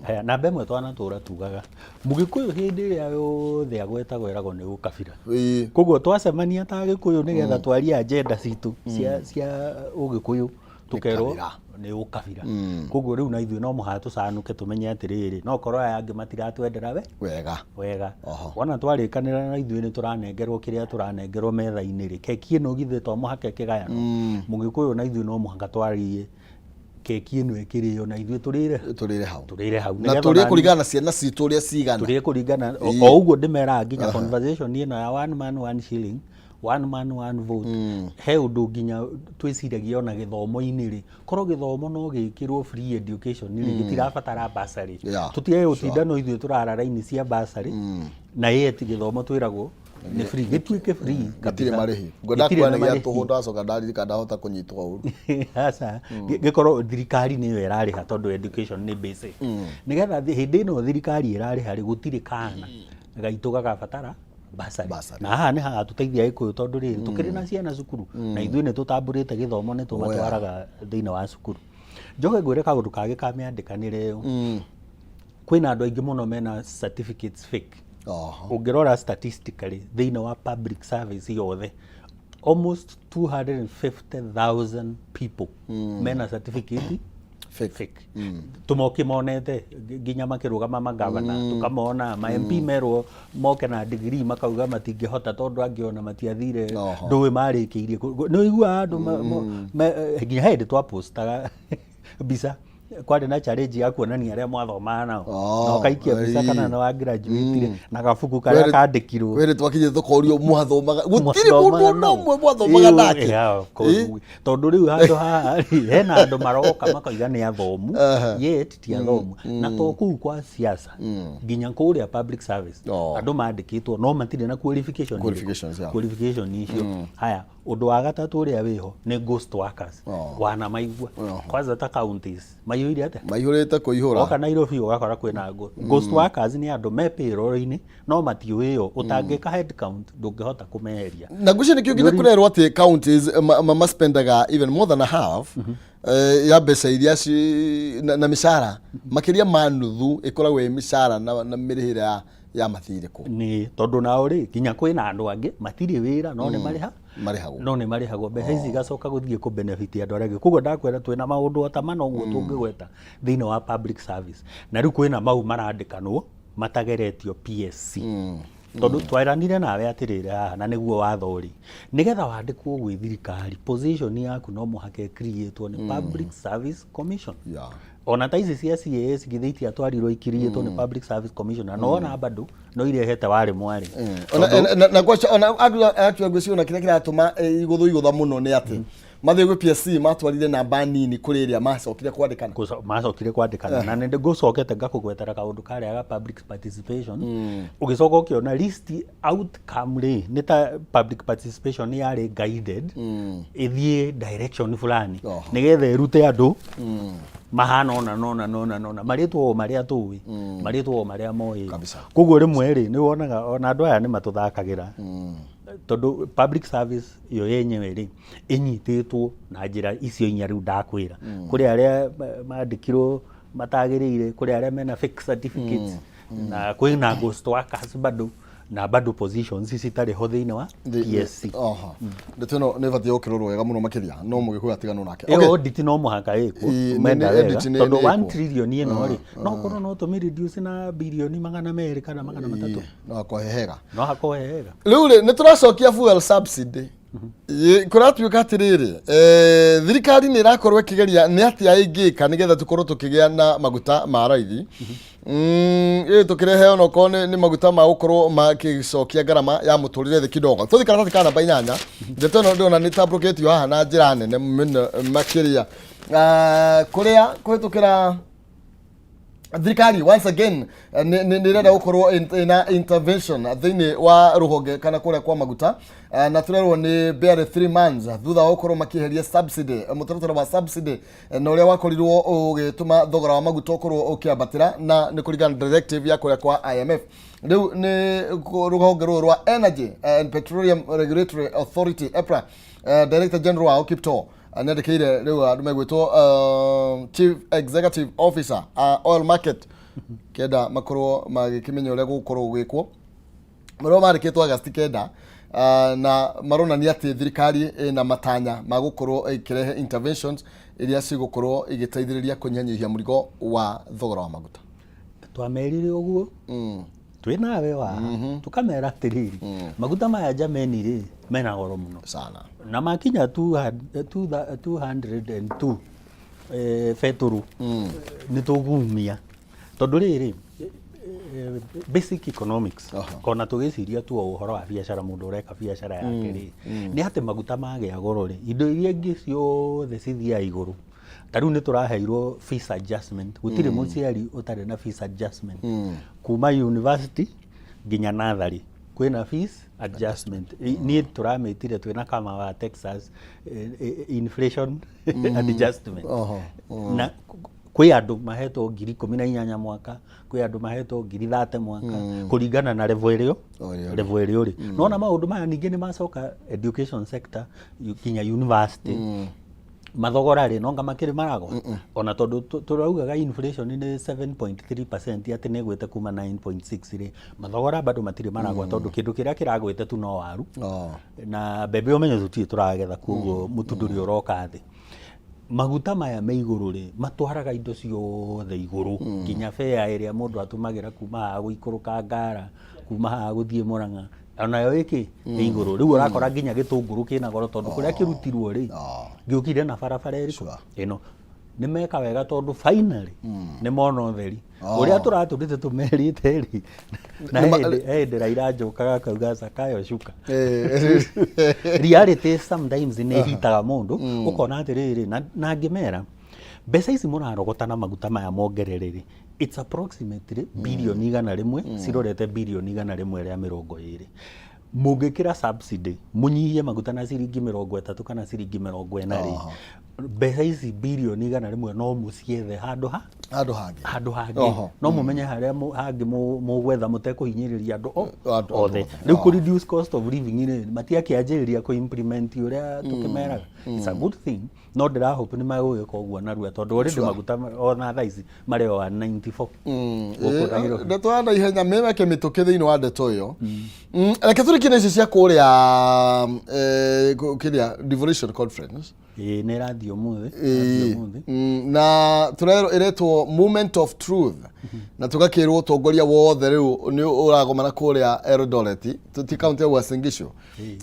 Haya, namba ĩmwe, twanatũra tugaga mũgĩkũyũ hĩndĩ ĩrĩa yothe agwetagwo eragwo nĩ ũkabira. Koguo twacemania ta agĩkũyũ nĩgetha twarie agenda citũ cia ũgĩkũyũ, tũkerwo kabira. Nĩ ũkabira. Koguo rĩu na ithuĩ no mũhaka tũcanũke, tũmenye atĩrĩrĩ, no korwo aya angĩ matiratwendera we wega. Wega. Wona twarĩkanĩra na ithuĩ nĩ tũranengerwo kĩrĩa tũranengerwo metha-inĩ rĩ, keki ĩno githĩ to mũhaka ĩkĩgayanwo? Mũgĩkũyũ na ithuĩ no mũhaka twarie keki ĩno ĩkĩrĩo na ithuĩ tũrĩre. Tũrĩre hau. Tũrĩre hau. Na Nĩgetha tũrĩe kũringana na ciana citũ ũrĩa cigana. Tũrĩe kũringana o ũguo ndĩmeraga, nginya conversation ĩno ya one man one shilling, one man one vote, he ũndũ nginya twĩciragia ona gĩthomo-inĩ rĩ, korwo gĩthomo no gĩkĩrwo free education rĩ, gĩtirabatara bursary. Tũtige gũtinda no ithuĩ tũrara raini cia bursary, na yet gĩthomo twĩragwo. Nĩ free, gĩtuĩke free Gĩtirĩ kabisa. marĩhi. Ngwenda Gĩtirĩ kuona na nĩ gĩa marĩhi. tũhũ, ndacoka ndaririkana ndahota kũnyitwo ũru. Aca, gĩkorwo thirikari nĩyo ĩrarĩha tondũ education nĩ basic. Nĩgetha hĩndĩ ĩno thirikari ĩrarĩha rĩ, gũtirĩ kana gaitũ gagabatara bursary. Bursary. Na haha nĩ hagatũteithia Gĩkũyũ tondũ rĩrĩ, tũkĩrĩ na ciana cukuru na ithuĩ nĩ tũtambũrĩte gĩthomo, nĩ tũmatwaraga thĩinĩ wa cukuru. Njoke ngwĩre kaũndũ kangĩ ka mĩandĩkanĩre ĩyo. Kwĩna andũ aingĩ mũno mena certificates fake. Ũngĩrora statistically thĩinĩ wa public service yothe, almost 250,000 people mena certificate Fake. Fake. Tũmokĩmonete nginya makĩrũgama magavana, tũkamona ma MP merwo moke na degree makauga matingĩhota tondũ angĩ ona matiathire. Ndũĩ marĩkĩirie nĩ ũiguaga andũ nginya hĩndĩ twapostaga mbica, kwarĩ na challenge ya kuonania arĩa mwathomaga nao na ũkaikia mbica kana nĩ wa graduate na gabuku karĩa kandĩkirwo. Kwĩrĩ twakinyire tũkorio mwathomaga, gũtirĩ mũndũ ona ũmwe mwathomaga nake. Yeah, of course. Tondũ rĩu handũ haha rĩ, hena andũ maroka makoiga nĩ athomu, yet ti athomu. Na to kũu kwa siasa, nginya kũrĩa public service, andũ mandĩkĩtwo no matirĩ na qualification ĩrĩkũ. Qualifications, yeah. Qualification icio. Haya, ũndũ wa gatatũ ũrĩa wĩho nĩ ghost workers. Wanamaigua kwanza ta counties maiyũire atĩa? Maihũrĩte kũihũra. Woka Nairobi ũgakora kwĩna ghost workers, nĩ andũ me payroll-inĩ no matiũĩo, ũtangĩka head count ndũngĩhota kũmeheria. Na ngwĩciria nĩkĩo nginya kũrerwo atĩ counties maspendaga even more than a half ya mbeca iria ci na mĩcara, makĩria ma nuthu ĩkoragwo ĩ mĩcara na mĩrĩhĩre ya mathirĩ kũ. Nĩ tondũ nao rĩ, nginya kwĩna andũ angĩ matirĩ wĩra no nĩ marĩha Marĩhagwo. No nĩ marĩhagwo mbeca ici igacoka gũthiĩ kũ benefit andũ arĩa angĩ. Koguo ndakwĩra twĩna maũndũ o ta mana ũguo tũngĩgweta thĩinĩ wa public service. Na rĩu kwĩna mau marandĩkanwo matageretio PSC, tondũ tweranire nawe atĩrĩrĩ haha, na nĩguo watho ũrĩ, nĩgetha wandĩkwo gwĩ thirikari, position yaku no mũhaka ĩcreatwo nĩ Public Service Commission. Ona ta ici cia CAS githĩ itiatwarirwo ikiriĩtwo nĩ Public Service Commission? Na nona bado no irehete warĩ mwarĩ. Na ngwaca ona actually ngwĩciria ona kĩrĩa kĩratũma igũthwo igũtha mũno nĩ atĩ mathiĩ gwĩ PSC matwarire namba nini kũrĩ ĩrĩa macokire kwandĩkana. Macokire kwandĩkana, na nĩ ngũcokete ngakũgwetera kaũndũ karĩa ga public participation. Ũgĩcoka ũkĩona list outcome rĩ, nĩ ta public participation yarĩ guided ĩthiĩ direction fulani nĩgetha ĩrute andũ mahana ũna nona nona nona, marĩtwa o marĩa tũĩ, marĩtwa o marĩa moĩ. Koguo rĩmwe rĩ, nĩ wonaga ona andũ aya nĩ matũthakagĩra, tondũ public service yo yenyewe rĩ, ĩnyitĩtwo na njĩra icio inya rĩu ndakwĩra. Kũrĩ arĩa mandĩkirwo matagĩrĩire, kũrĩ arĩa mena fake certificates, na kwĩna ghost workers bado, na bado positions citarĩ ho thĩinĩ wa PSC. Aha. Ndeto ĩno nĩ ĩbatiĩ gũkĩrorwo wega mũno makĩria, no mũgĩkũyũ atiganwo nake. Ĩyo audit no mũhaka ĩkwo. Menda wega audit tondũ nĩ 1 ĩkwo. trillion ĩno rĩ, no korwo no tũmĩ reduce na bilioni 200 kana 300. No akohe hega. No hakohe hega. Rĩu rĩ, nĩ tũracokia fuel subsidy. Kũratuĩka atĩrĩrĩ, thirikari nĩ ĩrakorwo ĩkĩgeria nĩ atĩa ĩngĩka nĩgetha tũkorwo tũkĩgĩa na maguta ma raithi. Ĩ tũkĩrehe onokorwo nĩ maguta ma gũkorwo makĩcokia ngarama ya mũtũrĩre thĩ kidogo. Tũthiĩ karatathi ka namba 8. Ndeto ĩno ndĩrona nĩ tambũrũkĩtio haha na njĩra nene mũno makĩria. Ah, kũrĩa kũhĩtũkĩra thirikari once again nĩ ĩrenda gũkorwo ĩna intervention thĩinĩ wa rũhonge kana kũrĩa kwa maguta. Na tũrerwo nĩ barely 3 months thutha wa gũkorwo makĩeheria subsidy, mũtaratara wa subsidy, na ũrĩa wakorirwo ũgĩtũma thogora wa maguta ũkorwo ũkĩambatĩra, na nĩ kũringana na directive ya kũrĩa kwa IMF. Rĩu nĩ rũhonge rũrũ rwa Energy and Petroleum Regulatory Authority, EPRA, Director General wao Kiptoo nĩandĩkĩire rĩu andũ megwĩtwo Chief Executive Officer Oil Market kenda makorwo magĩkĩmenya ũrĩa gũgũkorwo gũgĩkwo. Marũa marĩkĩtwo August 9, na maronania atĩ thirikari ĩna matanya ma gũkorwo ĩkĩrehe interventions iria cigũkorwo igĩteithĩrĩria kũnyihanyihia mũrigo wa thogora wa maguta. Twamerire ũguo twĩ nawe waha, tũkamera atĩrĩrĩ, maguta maya jameni rĩ, mena goro mũno sana na makinya 202 betũrũ nĩ tũgumia, tondũ rĩrĩ, basic economics, kona tũgĩciria tu o ũhoro wa biacara, mũndũ ũreka biacara yake rĩ, nĩ atĩ maguta magĩa goro rĩ, indo iria ingĩ ciothe cithiaga igũrũ. Ta rĩu nĩ tũraheirwo fees adjustment, gũtirĩ mũciari ũtarĩ na fees adjustment kuma university nginya natharĩ. Kwĩna fees adjustment. Niĩ tũramĩtire twĩna kama wa Texas inflation adjustment. Na kwĩ andũ mahetwo 18,000 mwaka, kwĩ andũ mahetwo 30,000 mwaka, kũringana na level ĩrĩa O ĩrĩa ũrĩ. Level ĩrĩa ũrĩ. Nona maũndũ maya ningĩ nĩ macoka education sector, nginya university mathogora rĩ, nonga makĩrĩ maragwa, ona tondũ tũraugaga inflation nĩ 7.3% atĩ nĩ ĩgwĩte kuma 9.6 rĩ, mathogora bado matirĩ maragwa, tondũ kĩndũ kĩrĩa kĩragwĩte tu no waru na mbembe. Ũmenye tũtirĩ tũragetha, koguo mũtu ndũrĩ ũroka thĩ. Maguta maya me igũrũ rĩ, matwaraga indo ciothe igũrũ, nginya fare ĩrĩa mũndũ atũmagĩra kuma haha gũikũrũka Ngara, kuma haha gũthiĩ Mũrang'a, onayo ĩkĩ ĩ igũrũ. Rĩu ũrakora nginya gĩtũngũrũ kĩna goro, tondũ kũrĩa kĩrutirwo rĩ, gĩũkire na barabara ĩrĩkũ? Ĩno nĩ meka wega, tondũ finally nĩ mona ũtheri ũrĩa tũratũrĩte tũmerĩte rĩ. Na he hĩndĩ Raila njũkaga akauga, "Zakayo shuka." Reality sometimes nĩ ĩhitaga mũndũ, ũkona atĩrĩrĩ, na ngĩmera mbeca ici mũrarogota na maguta maya mongerere rĩ, it's approximately 100 birioni cirorete 120 birioni. Mũngĩkĩra subsidy, mũnyihie maguta na ciringi 30 kana ciringi 40 rĩ, mbeca ici 100 birioni no mũciethe handũ ha handũ hangĩ. Handũ hangĩ. No mũmenye harĩa hangĩ mũgwetha mũtekũhinyĩrĩria andũ Andũ othe. Othe. Rĩu kũ reduce cost of living rĩ, matiakĩanjĩrĩria kũ implement ũrĩa tũkĩmeraga. It's a good thing, no ndĩrahope nĩ magũgĩka ũguo narua, tondũ already maguta ona thaa ici marĩ o 194 gũkũ Nairobi. Ndeto ya naihenya mĩmeke mĩtũkĩ thĩinĩ wa ndeto ĩyo. Reke tũrĩkie na ici cia kũrĩa kĩrĩa devolution conference. Ĩĩ, nĩ ĩrathiĩ ũmũthĩ, ĩrathiĩ ũmũthĩ. Na tũrerwo ĩretwo Moment of Truth, na tũgakĩrwo ũtongoria wothe rĩu nĩ ũragomana kũrĩa Eldoret, ti kaunti ya Uasin Gishu,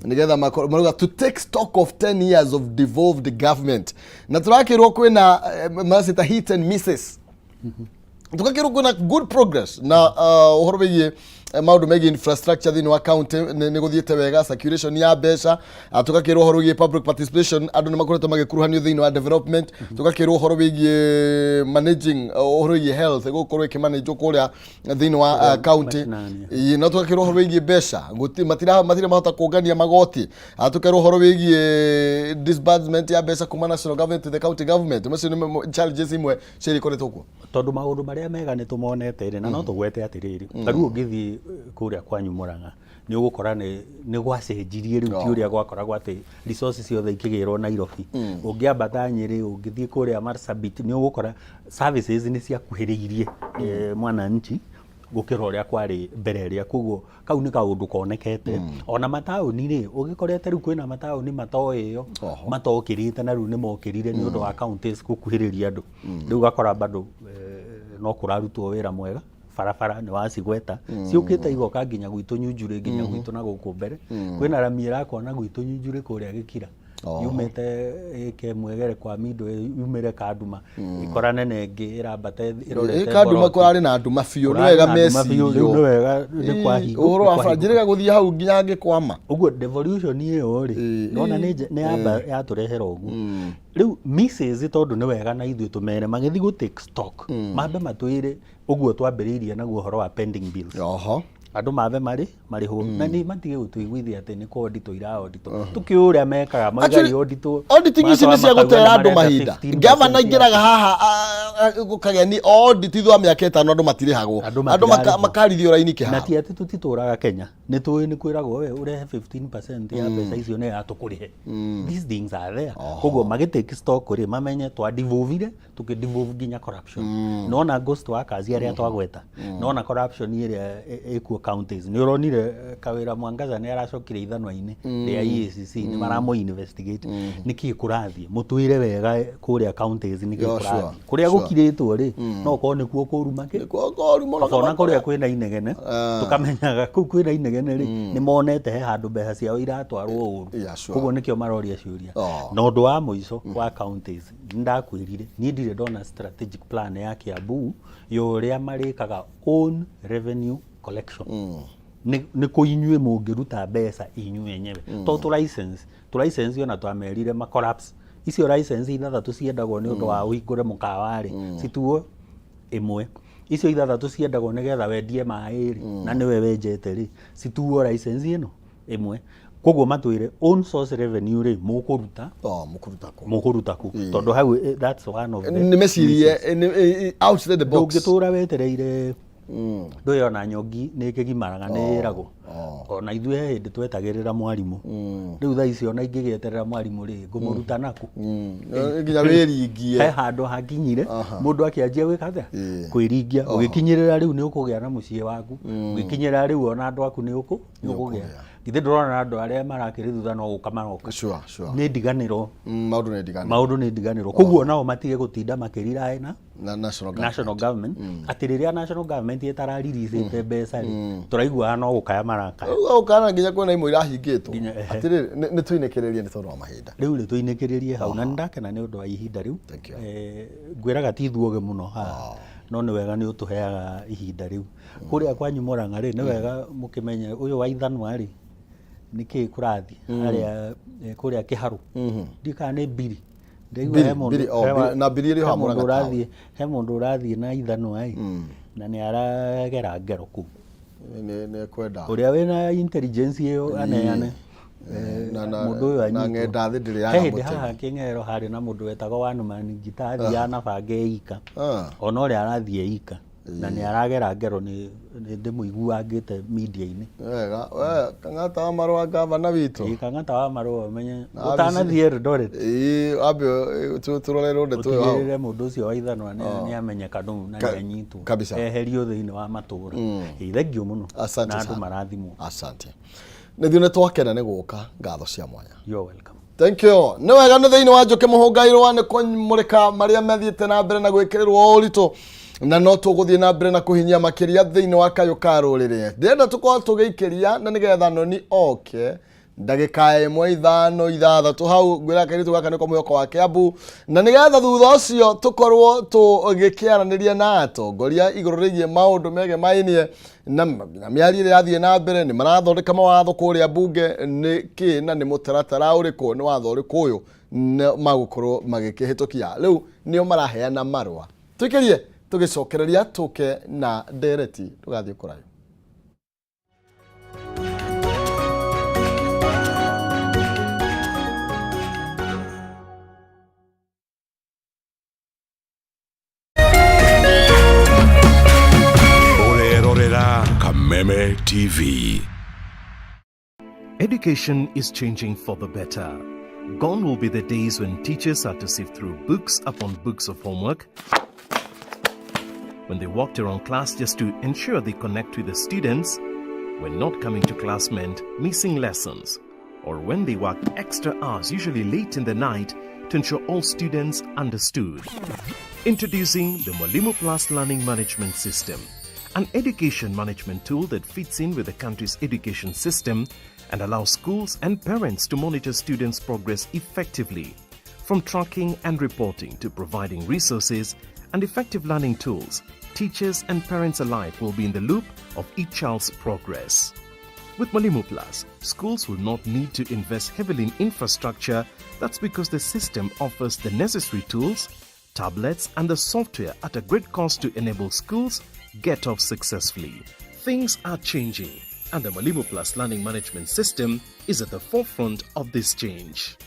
nĩgetha marauga to take stock of 10 years of devolved government, na tũrakĩrwo kwĩna maracita hit and misses, tukakĩrwo kwĩna good progress na ũhoro wĩgiĩ maũndũ megiĩ infrastructure thĩinĩ wa county nĩ gũthiĩte wega, circulation ya mbeca, tũgakĩrwo ũhoro wĩgiĩ public participation, andũ nĩ makoretwo magĩkuruhanio thĩinĩ wa development, tũgakĩrwo ũhoro wĩgiĩ managing, ũhoro wĩgiĩ health gũkorwo ĩkĩmanagwo kũrĩa thĩinĩ wa county. Mashinani. Ĩĩ, no tũgakĩrwo ũhoro wĩgiĩ mbeca matirĩ mahota kũngania magoti. Tũkerwo ũhoro wĩgiĩ disbursement ya mbeca kuma national government to the county government. Macio nĩ challenges imwe cia ikoretwo kuo. Tondũ maũndũ marĩa mega nĩ tũmonete rĩ, na no tũgwete atĩrĩrĩ, ta rĩu ũngĩthiĩ kũrĩa kwanyu Mũrang'a, nĩ ũgũkora nĩ gwacenjirie rĩu, ti ũrĩa gwakoragwo atĩ resources ciothe ikĩgĩrwo Nairobi. Ũngĩambata Nyĩrĩ, ũngĩthiĩ kũrĩa Marsabit, nĩ ũgũkora services nĩ ciakuhĩrĩirie mwananchi gũkĩra ũrĩa kwarĩ mbere ĩrĩa. Koguo kau nĩ kaũndũ konekete. Ona mataũni rĩ, ũgĩkorete rĩu kwĩna mataũni matoĩo, matokĩrĩte, na rĩu nĩ mokĩrire nĩ ũndũ wa counties gũkuhĩrĩria andũ. Rĩu ũgakora bado no kũrarutwo wĩra mwega. Barabara nĩ wacigweta, ciũkĩte igoka nginya gwitũ Nyunjurĩ, nginya gwitũ na gũkũ mbere kwĩna rami ĩrakwo na gwitũ Nyunjurĩ kũrĩa Gĩkira, yumĩte ĩke Mwegere kwa Mindo, yumĩre Kanduma, ĩkorane na ĩngĩ ĩrambata ĩrorete Kanduma. Mboroti. Kũrarĩ na nduma biũ, nĩ Kũrarĩ wega na nduma biũ, rĩu nĩ mecirio wega nĩ kwahingũ ũhoro wa bara njĩrĩga gũthiĩ hau nginya ngĩkwama. Ũguo devolution ĩyo rĩ, nona nĩ yamba yatũrehera ũguo. Rĩu misses, tondũ nĩ wega na ithuĩ tũmere magĩthiĩ gũ take stock, mambe matwĩre ũguo twambĩrĩirie naguo ũhoro wa pending bills. Andũ mambe marĩ marĩhwo, na nĩ matige gũtũiguithia atĩ nĩ kũauditwo irauditwo, tũkĩũĩ ũrĩa mekaga Actually, mauga auditwo. Auditing ici nĩ cia makauga gũtera nĩ andũ marenda mahinda. 15% Gavana aingĩraga haha gũkagĩa ni audit thutha wa mĩaka 5, andũ matirĩhagwo. Andũ andũ matirarĩhwo. Makarithio raini Na kĩharo. Ti atĩ tũtitũraga Kenya, nĩ tũĩ nĩ kwĩragwo we ũrehe 15% ya mbeca icio nĩ yatũkũrĩhe. These things are there. Koguo magĩtake stock rĩ, mamenye twa devolvire, tũkĩ devolve nginya corruption. Nona ghost workers arĩa twagweta, nona corruption ĩrĩa ĩkuo counties. Nĩ ũronire Kawĩra Mwangaza nĩ aracokire ithanwa-inĩ rĩa EACC, nĩ maramũ investigate nĩkĩ kũrathiĩ. Mũtwĩre wega kũrĩa counties nĩkĩ kũrathiĩ kũrĩa gũkirĩtwo rĩ, no korwo nĩkuo kũru makĩ Kũru mũno. Kaba ona kũrĩa kwĩna inegene, tũkamenyaga kũu kwĩna inegene rĩ, nĩ monete he handũ mbeca ciao iratwarwo ũru. Koguo nĩkĩo maroria ciũria. Na ũndũ wa mũico wa counties, nĩ ndakwĩrire niĩ ndirĩ ndona strategic plan ya Kiambu ya ũrĩa marĩkaga own revenue collection. Nĩ kũ inyuĩ mũngĩruta mbeca inyuĩ enyewe? To tũ license, tũ license ona twamerire ma collapse. Icio license ithathatũ ciendagwo nĩ ũndũ wa ũhingũre mũkawa rĩ, cituo ĩmwe. Icio ithathatũ ciendagwo nĩgetha wendie maĩ rĩ, na nĩwe wenjete rĩ, cituo license ĩno ĩmwe. Koguo matwĩre own source revenue rĩ, mũkũruta Oh, mũkũruta kũ? Mũkũruta kũ? Tondũ hau that's one of the Nĩ mecirie outside the box. Ndũngĩtũra wetereire. Ndũĩ ona nyongi nĩ ĩkĩgimaraga, nĩ ĩragwo. Ona ithuĩ he hĩndĩ twetagĩrĩra mwarimũ. Rĩu thaa ici ona ingĩgĩeterera mwarimũ rĩ, ngũmũruta nakũ? Nginya wĩringie. He handũ hakinyire mũndũ akĩanjia gwĩka atĩa? Kwĩringia. Ũgĩkinyĩrĩra rĩu nĩ ũkũgĩa na mũciĩ waku, ũgĩkinyĩrĩra rĩu ona andũ aku nĩ ũkũgĩa. Githĩ ndũrona andũ arĩa marakĩrĩ thutha no gũka maroka? Sure, sure. Nĩ ndiganĩro. Maũndũ nĩ ndiganĩro. Maũndũ nĩ ndiganĩro, koguo nao matige gũtinda makĩriraĩ na Na national government. National government, atĩ rĩrĩa national government ĩtararirithĩte mbeca rĩ, tũraiguaga no gũkaya marakaya. Rĩu ũkana nginya kwĩna imwe irahingĩtwo. Nginya, ehe. Atĩrĩrĩ, nĩ tũinĩkĩrĩrie nĩ tondũ wa mahinda. Rĩu rĩ, tũinĩkĩrĩrie hau, na nĩndakena nĩ ũndũ wa ihinda rĩu. Thank you. Ngwĩraga ti ithuogĩ mũno haha, no nĩ wega nĩ ũtũheaga ihinda rĩu. Kũrĩa kwanyu Mũrang'a rĩ, nĩ wega mũkĩmenye ũyũ wa ithanwa rĩ, nĩkĩ kũrathiĩ harĩa kũrĩa Kĩharũ. Ndiũĩ kana nĩ Mbiri. Ndaigua Mbiri, he mũndũ- Mbiri, oh, Mbiri- na Mbiri ĩrĩ he haha mũndũ Mũrang'a town. He mũndũ ũrathiĩ na ithanwa ĩ, na nĩ aragera ngero kũu. Nĩ kwenda. Ũrĩa wĩna intelligence ĩyo aneane. Mũndũ ũyũ Na anyitwo. ng'enda thĩ ndĩrĩ He yaga hĩndĩ mũtego. haha Kĩng'ero harĩ na mũndũ wetagwo One Man Ngita, athiaga na banga ika. Ona ũrĩa arathiĩ ika na nĩ aragera ngero, nĩ ndĩmũiguangĩte media-inĩ. Wega we Kang'ata wa Marũa, gavana witũ. Ĩ, Kang'ata wa Marũa, ũmenye Na ũtanathiĩ Eldoret Ĩĩ, wambe tũrorerwo ndeto ĩyo hau. ũtigĩrĩre mũndũ ũcio wa ithanwa nĩ amenyeka nũ na nĩ anyitwo Kabisa. eherio thĩinĩ wa matũra. Ĩ, thengiũ mũno Asante na andũ sana. marathimwo. Asante. Nĩ ithuĩ nĩ twakena nĩ gũka, ngatho cia mwanya. You're welcome. Thank you. Nĩ wega, nĩ thĩinĩ wa Njũkĩ Mũhũngairwa nĩ kũmũrĩka marĩa mathiĩte na mbere na gwĩkĩrĩrwo ũritũ, na no tũgũthiĩ na mbere na kũhinyia makĩria thĩinĩ wa kayũ ka rũrĩrĩ. Ndĩrenda tũkorwo tũgĩikĩria na nĩgetha noni oke ndagĩka 1, 5, 6 hau ngwĩra kairĩtu gaka nĩko mwĩhoko wa Kĩambu, na nĩgetha thutha ũcio tũkorwo tũgĩkĩaranĩria na atongoria igũrũ rĩgiĩ maũndũ megemainie na mĩario ĩrĩa yathiĩ na mbere. Nĩ marathondeka mawatho kũrĩa mbunge nĩ kĩ, na nĩ mũtaratara ũrĩkũ, nĩ watho ũrĩkũ ũyũ magũkorwo magĩkĩhĩtũkia. Rĩu nĩo maraheana marũa. Tũikĩrie, tũgĩcokereria tũke na ndereti. Ndũgathiĩ kũraihu. Ũrerorera Kameme TV. Education is changing for the better. Gone will be the days when teachers had to sift through books upon books of homework, when they walked around class just to ensure they connect with the students, when not coming to class meant missing lessons, or when they worked extra hours, usually late in the night, to ensure all students understood. Introducing the Mwalimu Plus Learning Management System, an education management tool that fits in with the country's education system and allows schools and parents to monitor students' progress effectively. From tracking and reporting to providing resources and effective learning tools, teachers and parents alike will be in the loop of each child's progress. With Mwalimu Plus, schools will not need to invest heavily in infrastructure. That's because the system offers the necessary tools, tablets, and the software at a great cost to enable schools get off successfully. Things are changing, and the Mwalimu Plus Learning Management System is at the forefront of this change.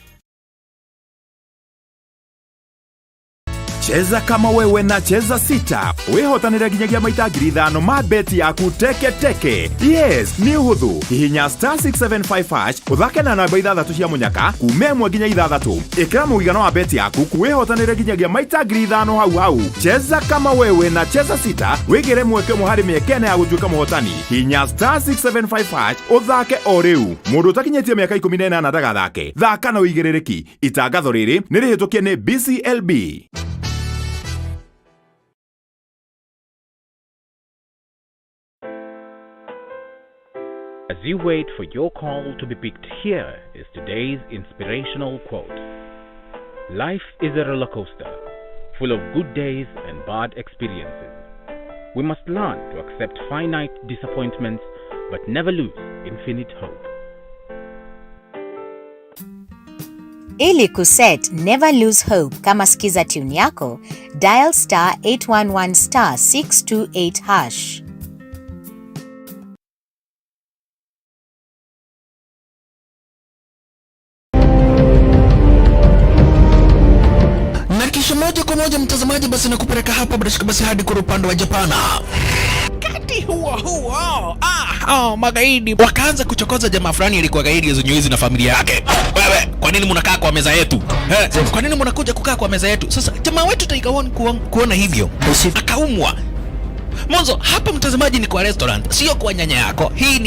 Cheza kama wewe na Cheza Sita wĩhotanĩre nginyagia maita 5,000 ma beti yaku teke teke. Yes, nĩ ũhũthũ. Hihinya *675 hash, ũthake na namba ithathatũ cia mũnyaka kuma 1 nginya 6. Ĩkĩra mũigana wa beti yaku, wĩhotanĩre nginyagia maita 5,000 hau hau. Cheza kama wewe na Cheza Sita, wĩgĩre mweke ũmwe harĩ mĩeke 4 ya gũtuĩka mũhotani. Hihinya *675 hash ũthake o rĩu. Mũndũ ũtakinyĩtie mĩaka 18 ndagathake. Thaka na ũigĩrĩrĩki. Itangatho rĩrĩ nĩ rĩhĩtũkie nĩ BCLB. As you wait for your call to be picked, here is today's inspirational quote. Life is a roller coaster, full of good days and bad experiences. We must learn to accept finite disappointments, but never lose infinite hope. Ili kuset Never Lose Hope kama skiza tune yako, dial *811*628#. Na kisha moja kwa moja, mtazamaji, basi nakupeleka hapa bila shaka basi hadi kwa upande wa Japana. Wakati huo huo, oh, magaidi wakaanza kuchokoza jamaa fulani alikuwa gaidi ya na familia yake. "Wewe, kwa nini mnakaa kwa meza yetu? Eh, kwa nini mnakuja kukaa kwa meza yetu?" Sasa jamaa wetu Tiger One kuona hivyo akaumwa. Mwanzo hapa, mtazamaji, ni kwa restaurant, sio kwa nyanya yako. Hii ni